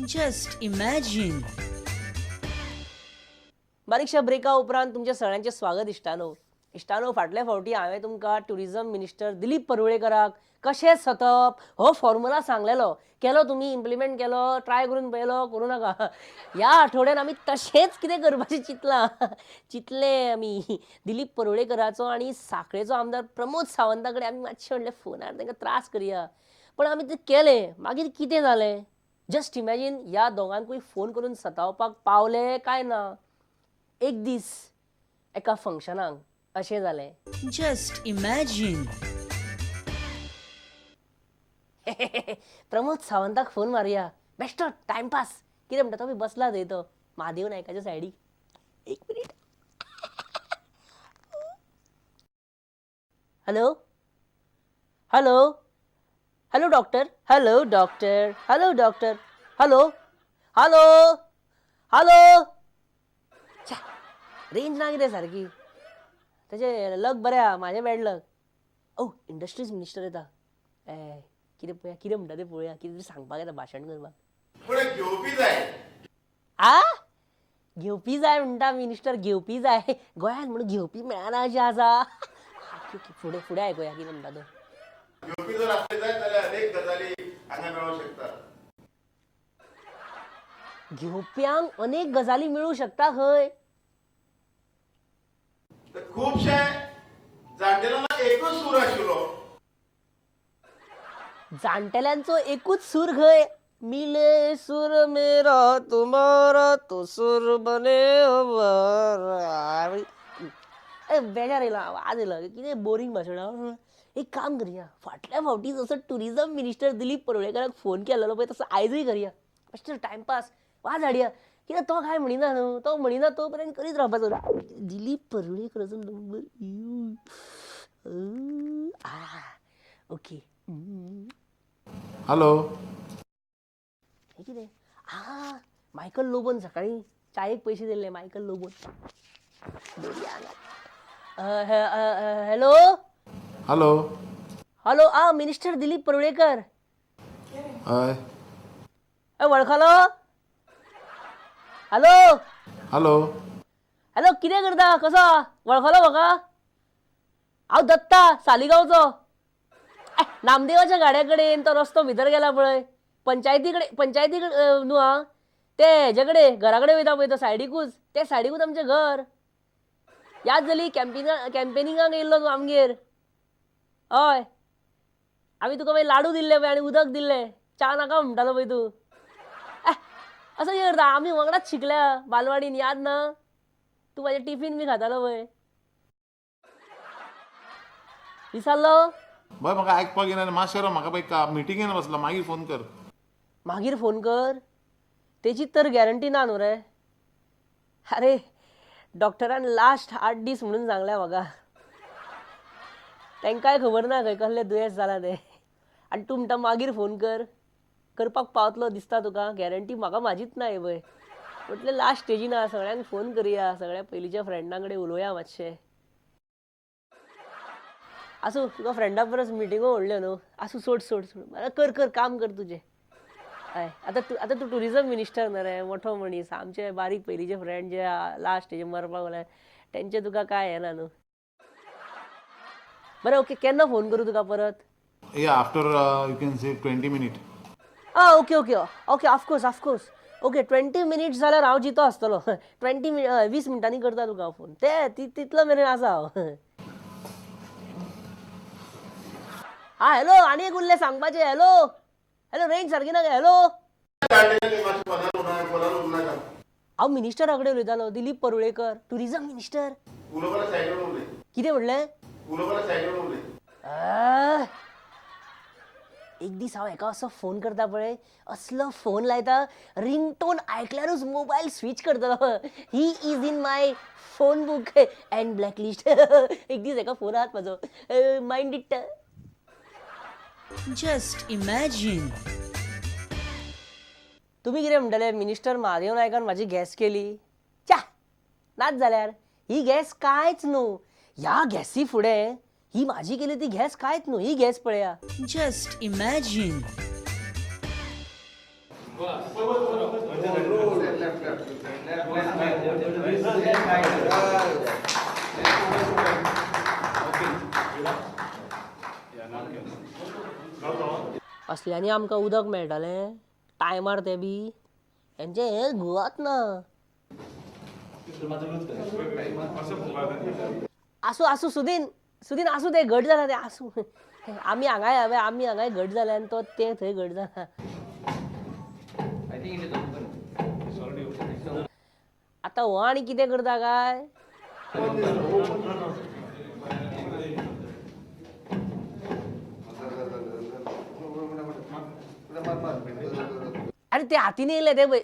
Just imagine. बारीकशा ब्रेका उपरांत तुमच्या सगळ्यांचें स्वागत इश्टानो. इश्टानो, फाटल्या फावटी हांवें तुमकां ट्युरिजम मिनिस्टर दिलीप परुळेकराक कशें सतप हो फॉर्मुला सांगलेलो. केलो तुमी इम्प्लिमेंट केलो? ट्राय करून पळयलो? करूं नाका. ह्या आठवड्यान आमी तशेंच कितें करपाचें चिंतलां, चिंतलें आमी. दिलीप परुळेकराचो आनी साखळेचो आमदार प्रमोद सावंता कडेन आमी मातशें म्हणलें फोनार तांकां त्रास करया, पण आमी तें केलें. मागीर कितें जालें? जस्ट इमॅजीन, ह्या दोगांकूय फोन करून सतावपाक पावले काय ना? एक दीस एका फंक्शनाक अशें जालें. Just imagine. Pramod सावंताक फोन मारुया, बेश्टो टायमपास. कितें म्हणटा तो बी बसला थंय तो महादेव नायकाच्या सायडीक. एक minute. Hello hello hello doctor, hello doctor, hello doctor, hello hello hello. छ्या, रेंज ना कितें सारकी. तेजें लक बरें आहा, म्हाजें बॅड लक. ओ, इंडस्ट्रीज मिनिस्टर येता. ए कितें पळया, कितें म्हणटा तें पळोवया. कितें तरी सांगपाक येता, भाशण करपाक. पूण घेवपी जाय. आ, घेवपी जाय म्हणटा मिनिस्टर, घेवपी जाय. गोंयांत म्हणून घेवपी मेळना अशें आसा. फुडें फुडें आयकुया कितें म्हणटा तो. घेवपी जर आसले जायत जाल्यार अनेक गजाली हांगा मेळोंक शकता. घेवप्यांक अनेक गजाली मेळूं शकता खंय. तर खुबशे जाणटेल्यांक एकूच सूर आशिल्लो. जाणटेल्यांचो एकूच सूर खंय. मिले सूर मेरा तुम्हारा तो सूर बने हमारा. ए बेजार येयला, वाज येयला, कितें बोरींग भाशणां. एक काम करया, फाटल्या फावटी जसो ट्युरिजम मिनिस्टर दिलीप परुळेकराक फोन केलेलो पळय तसो आयजूय करया. मातशें टायमपास, वाज हाडया. कित्याक तो कांय म्हणिना न्हू, तो म्हणिना तो पर्यंत करीत रावपाचो. दिलीप परुळेकराचो नंबर, ओके. हॅलो. हे कितें? आ, मायकल लोबोन सकाळीं चायेक पयशे दिल्ले. मायकल लोबोन. हॅलो. हॅलो. हॅलो, आ, मिनिस्टर दिलीप परुळेकर. हय. वळखलो? हॅलो. हॅलो. हॅलो, कितें करता, कसो आहा? वळखलो म्हाका? हांव दत्ता सालिगांवचो. नामदेवाच्या गाड्या कडेन तो रस्तो भितर गेला पळय, पंचायती कडेन, पंचायती कडेन न्हू आं, ते हेजे कडेन घरा कडेन वयता पळय तो सायडीकूच, ते सायडीकूच आमचें घर. याद जाली? कॅम्पिंगा कॅम्पेनिंगाक येयल्लो तूं आमगेर. हय, आमी तुका मागीर लाडू दिल्ले पळय आनी उदक दिल्लें. च्या नाका म्हणटालो पळय तूं. असो कितें करता? आमी वांगडाच शिकल्या बालवाडीन, याद ना? तूं म्हाजें टिफीन बी खातालो पळय, विसरलो? बाय, म्हाका आयकपाक येना. मातशें राव, म्हाका पळय मिटिंगेन बसला, मागीर फोन कर. मागीर फोन कर? तेजी तर गॅरंटी ना न्हू रे. अरे, डॉक्टरान लास्ट 8 दीस म्हणून सांगल्या म्हाका. तांकांय खबर ना खंय कसलें दुयेंस जालां तें. आनी तूं म्हणटा मागीर फोन कर. करपाक पावतलो दिसता तुका? गॅरंटी म्हाका म्हाजीच ना हे पळय. म्हटलें लास्ट स्टेजीन आहा, सगळ्यांक फोन करया, सगळ्या पयलींच्या फ्रेंडां कडेन उलोवया मातशें. आसूं, तुका फ्रेंडा परस मिटिंगो व्हडल्यो न्हू. आसूं, सोड सोड सोड, कर कर, काम कर तुजें. हय, आतां तूं ट्युरिजम मिनिस्टर न्हू रे, मोठो मनीस. आमचे बारीक पयलींचे फ्रेंड जे लास्ट स्टेजीर मरपाक लागले तेंचे तुका कांय हें ना न्हू. बरें, ओके, केन्ना फोन करूं तुका परत? Yeah, after you can say 20 minute. आं, okay okay okay, of course of course. Okay, 20 minutes जाल्यार हांव जितो आसतलो. 20 20 मिनटांनी करता तुका हांव फोन. ते तितलो मेरेन आसा हांव. आं, हॅलो, आनी एक उरलें सांगपाचें. हॅलो हॅलो, रेंज सारकी ना. हॅलो, हांव मिनिस्टरा कडेन उलयतालो, दिलीप परुळेकर, ट्युरिजम मिनिस्टर. कितें म्हणलें? एक दीस हांव हेका असो फोन करता पळय, असलो फोन लायता, रिंगटोन आयकल्यारूच मोबायल स्विच करतलो. He is in my phone book and blacklist. एक दीस हेका फोन आहात म्हाजो. Mind it. Just imagine. तुमी कितें म्हणटले? मिनिस्टर महादेव नायकान म्हाजी गॅस केली. च्या, नाच जाल्यार ही गॅस कांयच न्हू. ह्या गॅसी फुडें ही म्हाजी केली ती गॅस कांयच न्हू. ही गॅस पळया. Just imagine. असल्यांनी आमकां उदक मेळटालें टायमार तें बी हेंचें हें घुवात ना. आसूं आसूं सुदीन, सुदीन आसूं, तें घट जाला तें आसूं. आमी हांगाय हांवें आमी हांगाय घट जाले आनी तो तें थंय घट जाला. आतां हो आनी कितें करता काय? अरे ते हातीन येयले ते पळय.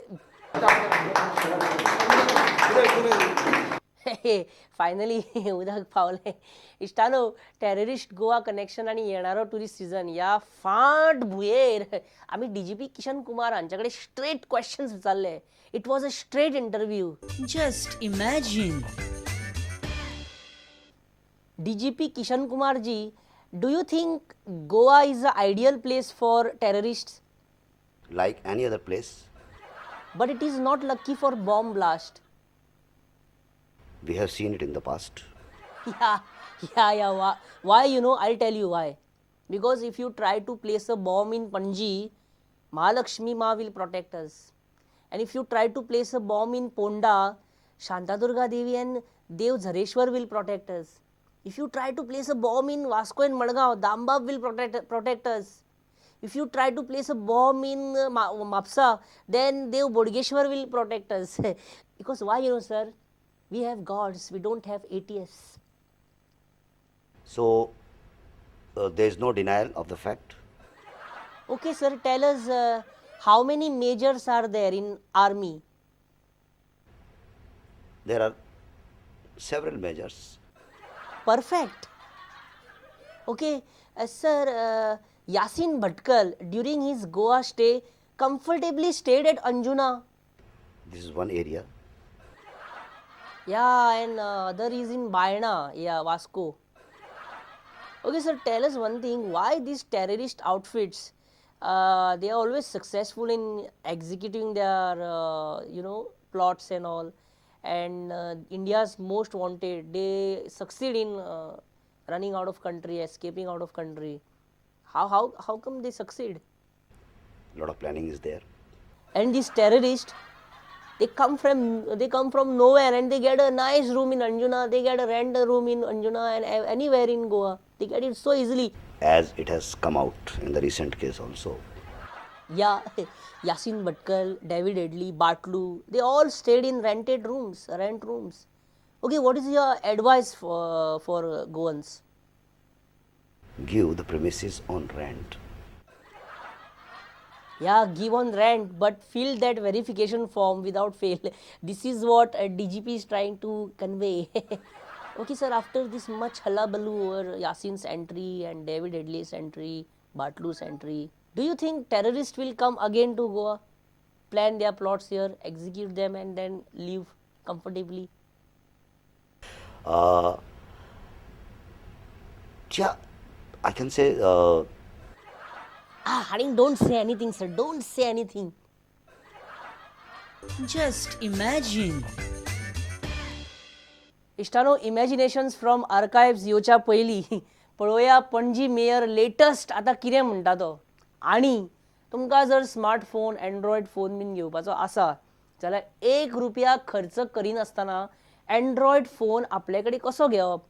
फायनली उदक पावलें. इश्टानो, टॅररिस्ट गोवा कनेक्शन आनी येणारो ट्युरिस्ट सिजन ह्या फाट भुंयेर आमी डीजीपी किशन कुमार हांचे कडेन स्ट्रेट क्वेश्चन्स विचारले. It was a straight interview. Just imagine. DGP Kishan Kumar ji, do you think Goa is a ideal place for terrorist? Like any other place. But it is not lucky for bomb blast. We have seen it in the past. Yeah. Why, you know, I'll tell you why. Because if you try to place a bomb in Panji, Mahalakshmi Ma will protect us. And if you try to place a bomb in Ponda, Shantadurga Devi and Dev Zareshwar will protect us. If you try to place a bomb in Vasco and Madgaon, Dambab will protect us. If you try to place a bomb in Mapsa, then Dev Bodgeshwar will protect us. Because why, you know, sir? We have gods, we don't have ATS. So there is no denial of the fact. Okay, sir, tell us how many majors are there in army? There are several measures. Perfect. Okay, sir, Yasin Bhatkal during his Goa stay comfortably stayed at Anjuna. This is one area. Yeah, and other is in Baina, yeah, Vasco. Okay, sir, tell us one thing, why these terrorist outfits, they are always successful in executing their, plots and all, and India's most wanted, they succeed in running out of country, escaping out of country. How come they succeed? A lot of planning is there. And these terrorists, they come from nowhere and they get a nice room in Anjuna, they get a rent a room in Anjuna and anywhere in Goa. They get it so easily. As it has come out in the recent case also. Yeah, Yasin Bhatkal, David Headley, Batlu, they all stayed in rented rooms, rent rooms. Okay, what is your advice for Goans? Give the premises on rent. Yeah, give on rent, but fill that verification form without fail. This is what DGP is trying to convey. Okay, sir, after this much hullabaloo over Yasin's entry and David Headley's entry, Batlu's entry, do you think terrorists will come again to Goa, plan their plots here, execute them and then leave comfortably? Yeah, I can say... Haring, don't say anything, sir. Don't say anything. Just imagine. इश्टानो, imaginations from archives येवच्या पयलीं पळोवया Panaji mayor latest आतां कितें म्हणटा तो. आनी तुमकां जर स्मार्टफोन, एंड्रॉयड फोन बीन घेवपाचो आसा जाल्यार एक रुपया खर्च करिनासतना एंड्रॉयड फोन आपले कडेन कसो घेवप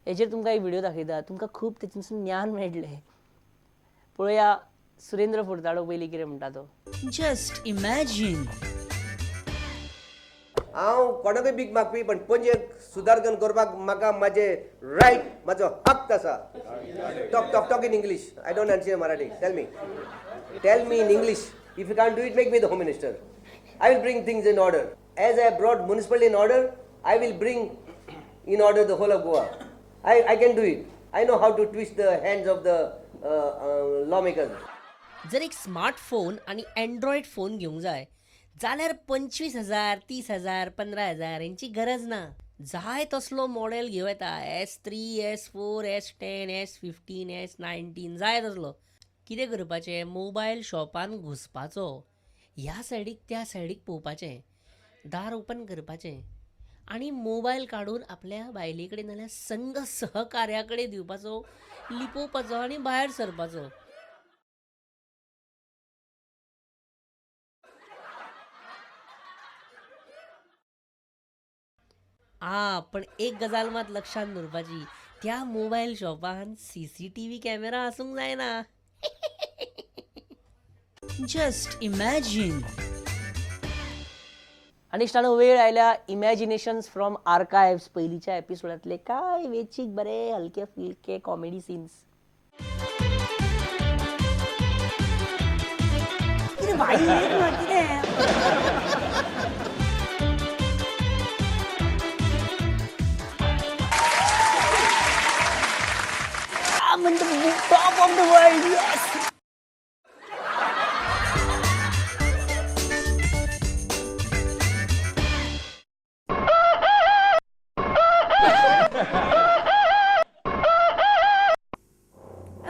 हेजेर तुमकां एक व्हिडियो दाखयता. तुमकां खूब तेतूंतसून ज्ञान मेळटलें. पळोवया सुरेंद्र फुर्ताडो पयलीं कितें म्हणटा तो. Just imagine. हांव कोणाकूय भीक मागपी, पण पणजे सुदारगण करपाक म्हाका म्हाजे रायट, म्हाजो हक्क आसा. Talk, talk, talk in English. I don't understand Marathi. Tell me, tell me in English. If you can't do it, make me the home minister. I will bring things in order. As I brought municipality in order, I will bring in order the whole of Goa. I can do it. I know how to twist the hands of the lawmakers. जर एक smartphone आनी Android phone घेवंक जाय जाल्यार 25,000, 30,000, 15,000 हेंची गरज ना. जाय तसलो मॉडेल घेवं येता. S3, S4, S10, S15, S19, जाय तसलो. कितें करपाचें, मोबायल शॉपान घुसपाचो, ह्या सायडीक त्या सायडीक पळोवपाचें. दार ओपन करपाचें आनी मोबायल काडून आपल्या बायले कडेन नाल्यार संघ सहकार्या कडेन दिवपाचो, लिपोवपाचो आनी भायर सरपाचो. आ पण एक गजाल मात लक्षांत दवरपाची, त्या मोबायल शॉपान CCTV camera आसूंक जायना. Just imagine. आनी इश्टानो, वेळ आयल्या इमॅजिनेशन्स फ्रॉम आर्कायव्स पयलींच्या एपिसोडांतले काय वेचीक बरे हलके फुलके कॉमेडी सीन्स. कितें भाई कितें I'm in the top of the world, yes!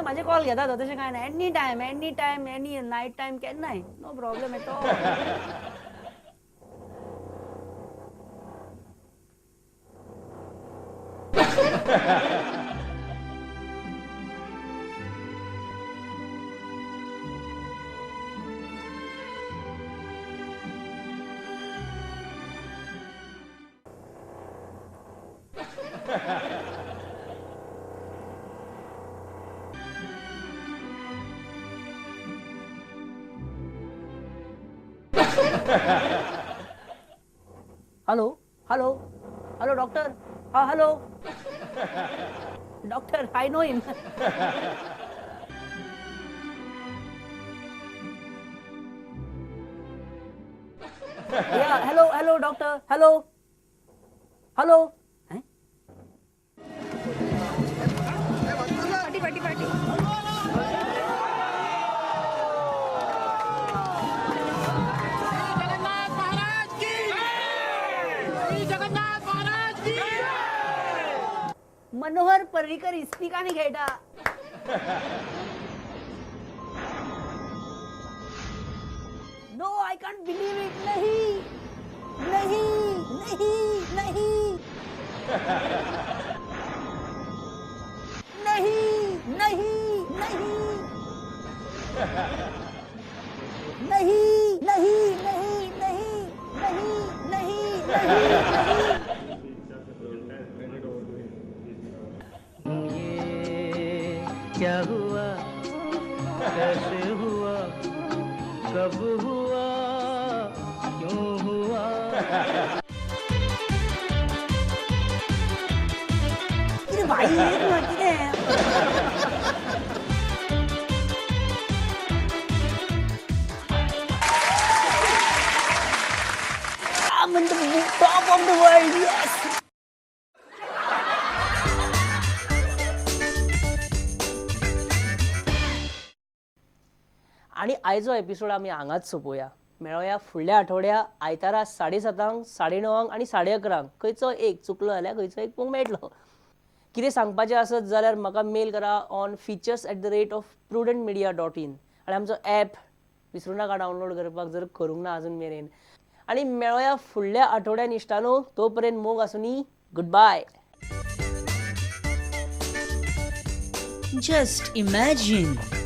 म्हाजे कॉल घेतात तशें कांय ना. Any time, any time, any night time, केन्नाय, no problem at all. Hello, hello, hello doctor. हा hello doctor, I know him. Yeah, hello, hello doctor, hello, hello. Manohar Parrikar इस्पिकांनी खेळटा. No, I can't believe it. नहीं नहीं नहीं नहीं नहीं नहीं नहीं नहीं नहीं नहीं नहीं नहीं नहीं नहीं. क्या हुआ, कैसे हुआ, कब हुआ, क्यों हुआ? कितें भाई कितें I'm in the top of the world, yes! आनी आयचो एपिसोड आमी हांगाच सोंपोवया. मेळोया फुडल्या आठवड्या आयतारा 7:30, 9:30 आनी 11:30. खंयचो एक चुकलो जाल्यार खंयचो एक पळोवंक मेळटलो. कितें सांगपाचें आसत जाल्यार म्हाका मेल करा on features@prudentmedia.in. आनी आमचो एप विसरूं नाका डावनलोड करपाक जर करूंक ना अजून मेरेन. आनी मेळोया फुडल्या आठवड्यान इश्टानो. तो पर्यंत मोग आसुनी. Good bye. Just imagine.